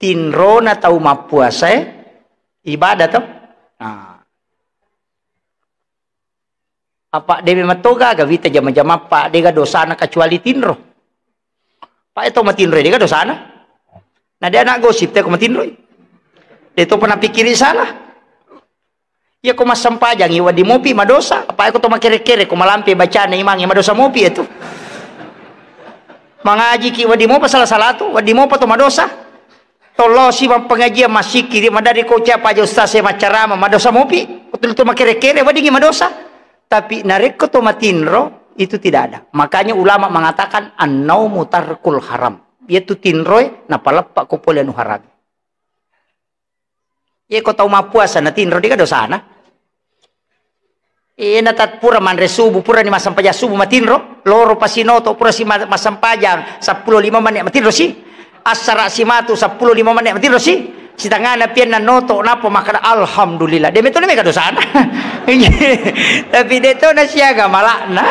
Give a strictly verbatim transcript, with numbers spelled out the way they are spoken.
Tinrona tau mappuasae ibadah to. Nah. Apa de memang to gaga wita jama-jama, apa dega dosana kecuali tinro. Apa itu matinro dega dosana. Nah, de anak gosip te ko matinroi. De to pernah pikkiri salah. Iya ko massempajangi wedding mopi madosa, apa ko to makere-kere ko malampe bacana imangnge madosa mopi itu. Mangajiki wedding mopa salah-salah tu, wedding mopa to madosa. Tollosi mappengajian, massikkiri, madari ko ucap aja ustaz saya macarama, madosa mopi. Betul to makere-kere weddingi madosa. Tapi narekko to matinro, itu tidak ada. Makanya ulama mengatakan, "An-naumu tarkul haram." Yaitu tinroe napaleppa ko pole anu haram. Ye ko tau mappuasa na tinro, dega dosana. Ena tat pura manre subuh, pura ni massempajang subuh matinro, loro pasinoto pura si ma-, massempajang seppulo lima menit matinro si. Assara simatu seppulo lima menit matinro si. Sitangana pianna noto napa makkada alhamdulillah. De metto mega dosana. Tapi de to na siaga malakna.